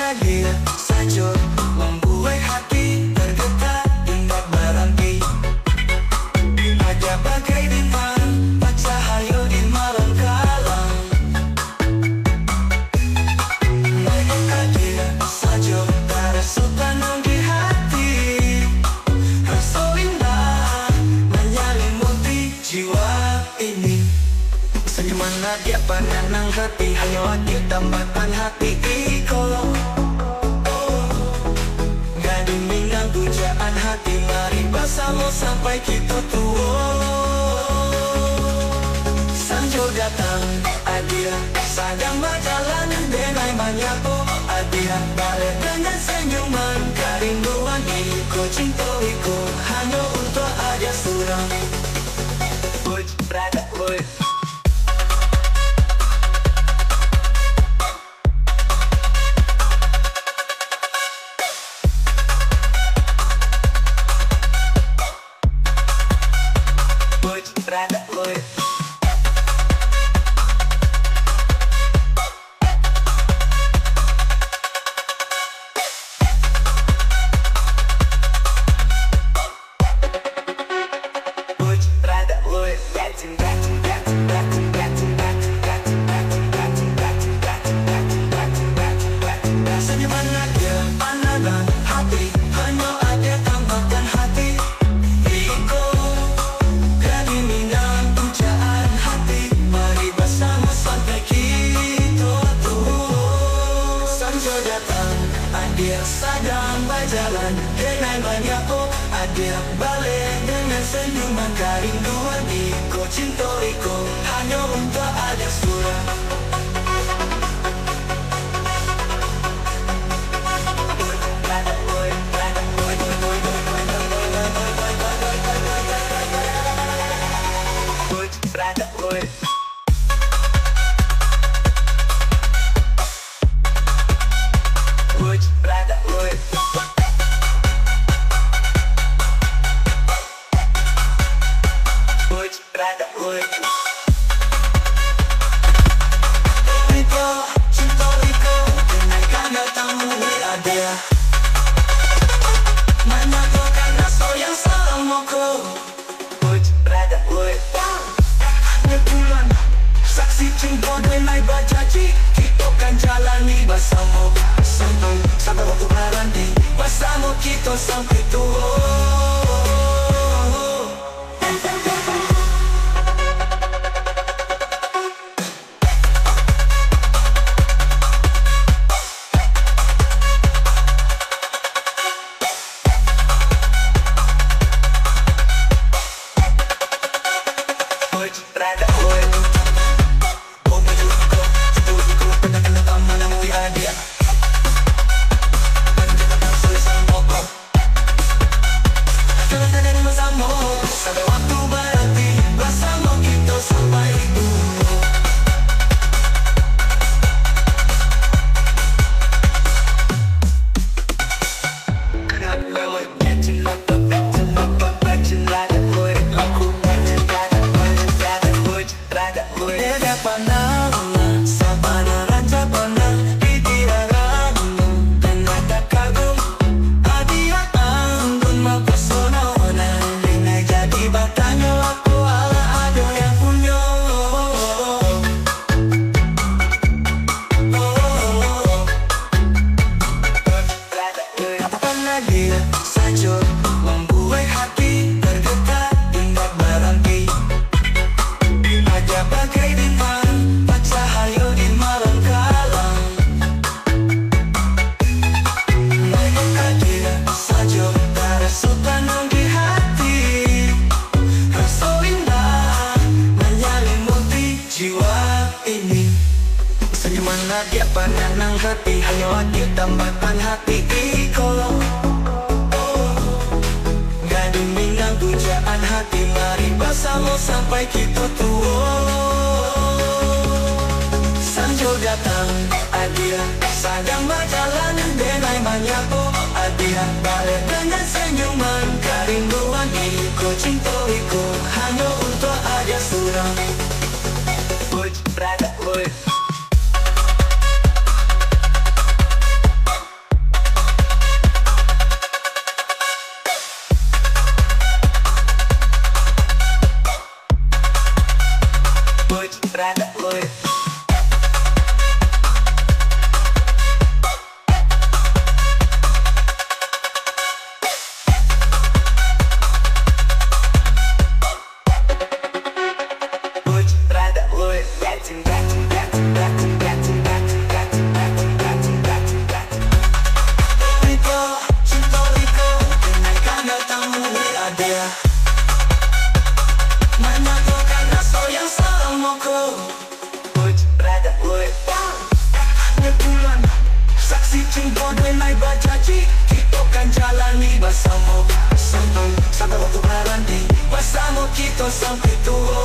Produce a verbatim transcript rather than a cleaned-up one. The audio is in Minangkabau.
Adia sajo mambuek hati tergetar, indak baranti. Adia bagai bintang bacahayo di malam kalam. Adia sajo taraso tanang di hati. Raso indah manyalimuti jiwa ini. Sanyuman Adia pananang hati, hanyo Adia tambahkan hati iko. Gadih Minang pujaan hati, mari basamo sampai kito tuo. Sanjo datang, Adia sadang bajalan, denai manyapo, Adia baleh dengan sanyuman. Karinduan iko, cinto iko, hanyo untuak Adia surang. Woi, brother, woi. Woi, brother, woi. Sanyuman Adia pananang hati, hanyo Adia tambahkan hati iko. Gadih Minang pujaan hati, mari basamo sampai kito tuo. Sanjo datang, Adia sadang bajalan, denai manyapo, Adia baleh dengan sanyuman. Karinduan iko, cinto iko, hanyo untuak Adia surang. Pagi tambahkan hati iko. Oh. Gadun Minang pujaan hati, mari basamo sampai kito tuo. Sanjo datang, adia sadang bajalan, denai manyapo, adia baleh dengan senyuman. Karinduan iko, cinto iko, hanyo untuak adia surang. Woi, brother, woi. Saksi cinto denai bajanji, kito kan jalani basamo. Sampai, sampai waktu baranti, basamo kito sampai tuo.